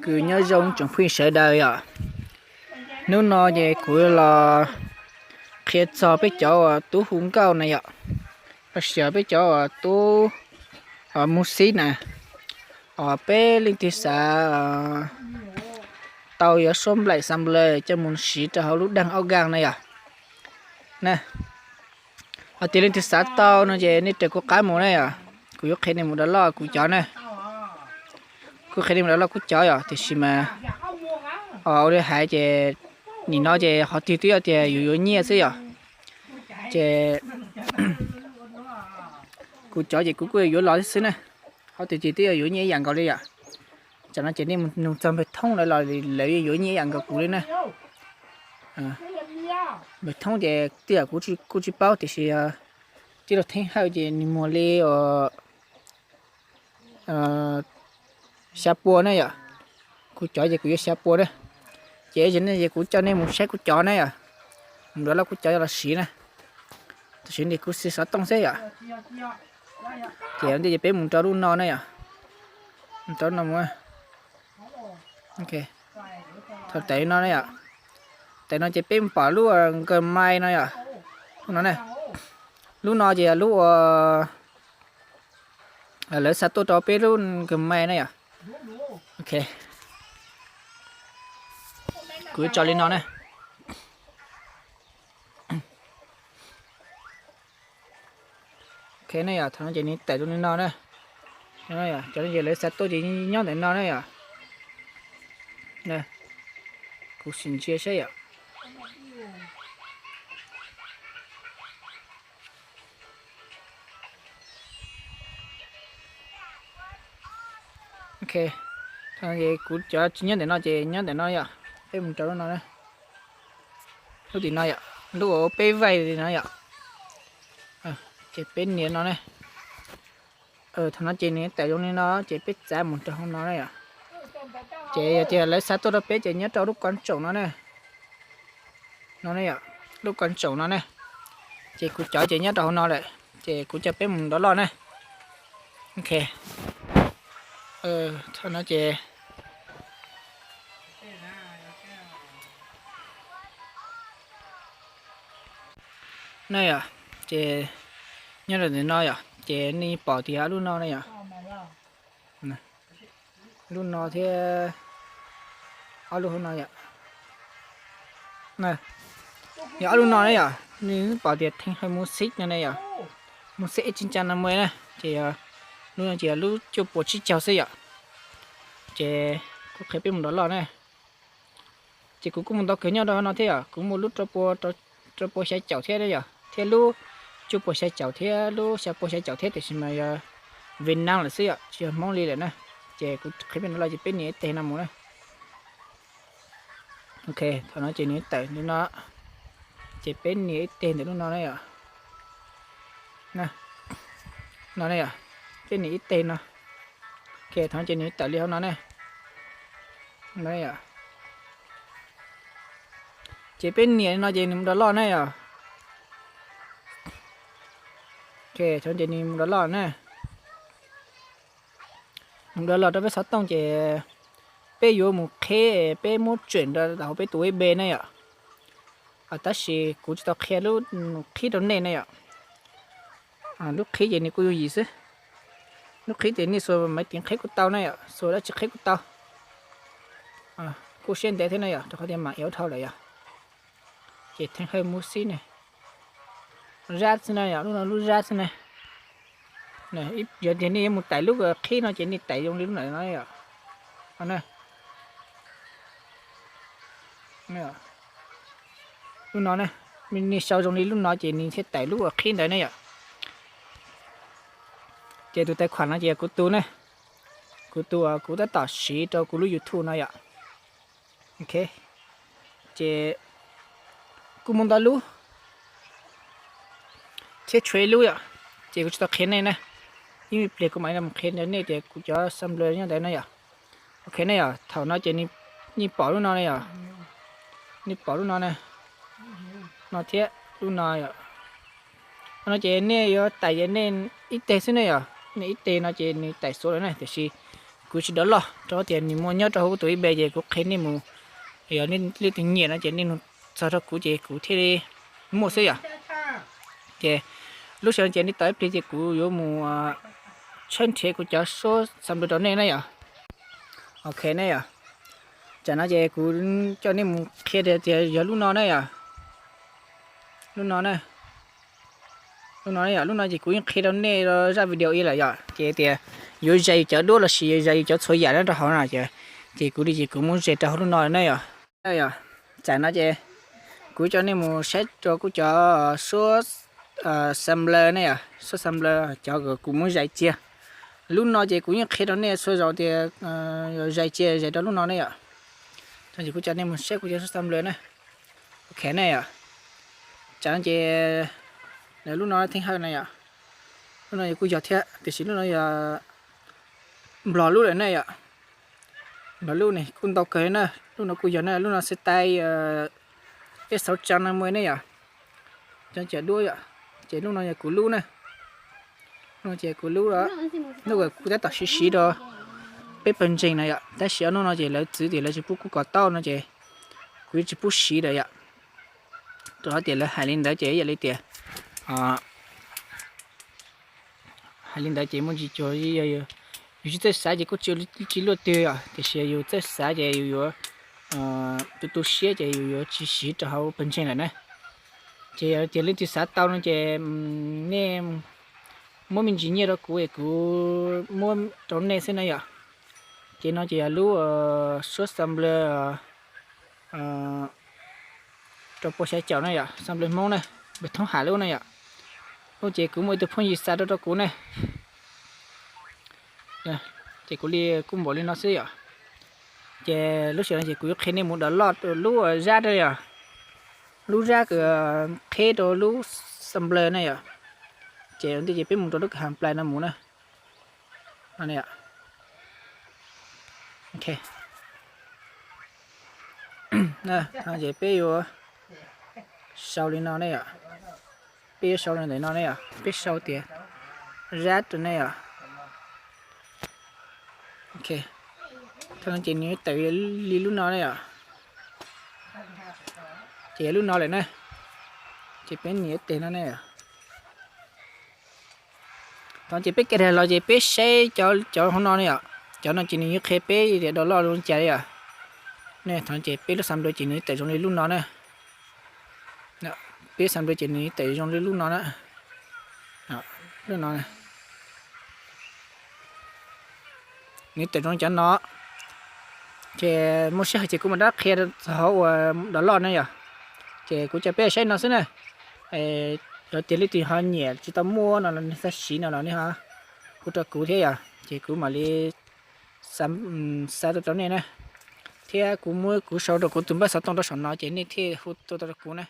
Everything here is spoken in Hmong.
Kws nyob zoo tsoom phooj ywg sawv daws yom. Hnub no ces kuv los qhia txog peb cov uas tub hu nkauj na yom, los sis peb cov uas tub mus xib na, uas peb leej twg xav tau yuav suab nplaim xam lawm coj mus siv rau hauv lub daag aub gaaj na yom. Hos tias leej twg xav tau no ces nej raws kuv qab mus na yom. Kuv yuav qhia nej mus download kuv cov na. Kuv qhia nej mus download kuv cov yom, tiam sis mas ua li hais ces nim no ces qhov twg twb yog tias yus yuav nyiaj xwb yom. Ces kuv cov ces kuv kuj yuav los xwb na. Qhov twg ces twb yog yuav nyiaj ib yam nkaus li yom. Tam no ces nej mus nug txog npawg thoob lawv los lawv yeej yuav nyiaj ib yam nkaus kuv li na. Npawg thoob ces tej zaum kuv kuj tsis paub tiam sis tij laug Theeb Hawj ces nws muag li xya pua na yom. Kuv cov ces kuv yuav xya pua na. Ces kuv coj nej mus saib kuv cov na yom, mus download kuv cov los siv na. Tam sim no kuv siv xov tooj xwb yom. Ces ua ntej ces peb mus rau lub no na yom. Mus rau no mus. Thaum tawm no na yom, tawm no ces peb mus pom lub Gmail no yom. Lub no na, lub no ces yog lub uas lawv xa tuaj rau peb lub Gmail na yom. Ok, kuv tso li no na. Ok ne yom, thaum no ces nws tawm zoo li no na. Cov no ces lawv xa tuaj ces nyob ntawm no na yom. Kuv sim ntsia saib yom. Ok, thaum no ces kuv cov tsis nyob ntawm no ces nyob ntawm no yom. Peb mus rau lub no, lub tim no yom, lub uas peb vaij li no yom. Ces peb nias no ne. Thaum no ces nws tawm zoo li no ces peb txav mus rau hauv no na yom. Ces yog tias lawv xa tuaj rau peb ces nyob rau lub koj tsoom no ne. No ne yom, lub koj tsoom no ne. Ces kuv cov ces nyob rau hauv no lawm ces kuv coj peb mus download na. Ok, thaum no ces na yom, ces nyob rau ntawm no yom, ces nej pom tias ob lub no na yom. Lub no thiab ob lub hauv no yom. Yog ob lub no na yom, nej pom tias Theeb Hawj Music no ne yom. Music ib tsis ntsa no muaj na, ces lub no ces yog lub cuaj puas tsib caug xwb yom. Ces kuv qhia peb mus download na. Ces kuv kuj mus ntau kawg nyob rau no thiab yom, kuv muaj lub rau puas xya caum thiab yom, thiab lub cuaj puas xya caum thiab lub xya puas xya caum thiab, tiam sis mas yog Vietnam lawm xwb yom, tsis yog Hmoob li lawm na. Ces kuv qhia peb download ces peb nias ib teg no mus na. Ok, thaum no ces nws tawm li no, ces peb nias ib teg ntawm lub no na yom. No ne yom, peb nias ib teg no. Ok, thaum no ces nws tawm li hauv no ne. Ces peb nias li no ces nws mus download na yom. Ok, thaum no ces nws mus download na. Mus download rau peb xov tooj ces peb yuav mus qhib, peb muab tseem rau hauv peb tus U S B na yom. Tab sis kuv tsis tau qhia lub qhib rau nej na yom. Lub qhib ces nws kuj yooj yim xwb. Lub qhib ces nej xuas maiv tiv qhib kuj tau na yom, xuas dab tsi qhib kuj tau. Kuj siab ntev thiab na yom, rau qhov tias mam iauv dhau lawm yom. Ces Theeb Hawj Music ne, zab xwb na yom, lub no lub zab xwb na. Yog tias nej yuav mus tais lub qhib no ces nej tais zoo li lub ntawm no yom. Lub no ne, nej sau zoo li lub no ces nws thiaj tais lub qhib ntawd ne yom. Ces tus tais khuam no ces yog kuv tus ne, kuv tus uas kuv tab tom siv rau kuv lub YouTube no yom. Ok, ces kuj muaj ntau lub thiab tshuav ib lub yom, ces kuv tsis tau qhia nej na. Ib me pliag kuv mam li mus qhia nej tias kuv cov sampler nyob ntawd na yom. Ok ne yom, thaum no ces nej pom lub no ne yom, nej pom lub no ne, no thiab lub no yom. No ces nej yuav tais ces nej ib teg xwb ne yom, nej ib teg no ces nws tais xuav lawm na, tiam sis kuv tsis download rau tias nws muaj nyob rau hauv kuv tus ib pe ces kuv qhia nej mus, yog leej twg nyiam no ces nej nug txog rau kuv ces kuv thiaj li muaj xwb yom. Ces lub sij hawm no ces nej tos ib pliag ces kuv yuav mus tshawb nrhiav kuv cov suab xab nplawv rau nej na yom. Ok ne yom, tsam no ces kuv coj nej mus qhia tias yog lub no na yom. Lub no na, lub no yom, lub no ces kuv yeej qhia rau nej zaj video ib lawm yom, ces tias yuav zais yus cov duab los sis zais yus cov txhua yam nyob rau hauv no ces, ces kuv li ces kuv muab zais rau hauv lub no na yom. Yom, tsam no ces kuv coj nej mus saib rau kuv cov suab xab nplawv ne yom, suab xab nplawv cov kuv muab zais cia. Lub no ces kuv yeej qhia rau nej txhua zaus tias zais cia zais rau lub no ne yom. Ces kuv coj nej mus saib kuv cov suab xab nplawv na. Ok ne yom, tsam no ces lub no theej hawm na yom. Lub no yog kuj yog thiab tiam sis lub no yog nplog lub lawm ne yom. Nplog lub ne kuj ntau kawg na, lub no kuj yog na, lub no xib tais peb xauv tsa no muaj ne yom. Cov cam duab yom, ces lub no yog kuv lub na. Lub no ces kuv lub, lub kuv tab tom siv siv rau peb pawg ntseeg na yom, tab sis ob hnub no ces lawv txwv tias lawv tsis pub kuv kom tau no ces kuv yeej tsis pub siv lawm yom. Rau qhov tias lawv hais li ntawd ces yam li tias hais li ntawd ces muaj ntsis cuag yus tsis txawj xav ces kuj tsis luaj twg yom, tiam sis yus txawj xav ces yus yuav tu tu siab ces yus yuav tsis siv rau hauv pawg ntseeg lawm na. Ces yog tias leej twg xav tau no ces nej muab me ntsis nyiaj rau kuv es kuv muab rau nej xwb na yom. Ces no ces yog lub suab xab nplawv rau pua xya caum na yom, xab nplawv Hmoob na, nplawv thoob ham lub na yom. Lub ces kuv muaj ib tug phooj ywg xa rau rau kuv na, ces kuv li kuj npaum li no xwb yom. Ces lub sij hawm no ces kuv yuav qhia nej mus download lub zaj na yom, lub zaj uas qheb rau lub xab nplawv na yom. Ces ua ntej ces peb mus rau lub kawm has Play no mus na. Ces peb yuav sau li no ne yom, peb yuav sau li ntawm no ne yom, peb sau tias zaj rau ne yom. Thaum no ces nws tawm li lub no ne yom, ces yog lub no lawm na, ces peb nias tes no ne yom. Thaum ces peb kav dag los ces peb saib cov hauv no ne yom, cov no ces nws yuav qhia peb tias download zoo li cas li yom. Ne thaum ces peb lub xab nplawv ces nws tawm zoo li lub no na, peb xab nplawv ces nws tawm zoo li lub no na, lub no, nws tawm zoo cov no. Ces muaj sij hawm ces kuv mam rov qhia txog hauv uas download na yom. Ces kuv coj peb saib no xwb na. Yog tias leej twg ho nyiam tsis tau muaj no los nej xav siv no los nej ho hu rau kuv thiab yom, ces kuv mam li xa tuaj rau nej na. Thiab kuv muab kuv sau rau kuv tus npawb xov tooj rau saum no ces nej thiaj hu tuaj rau kuv na.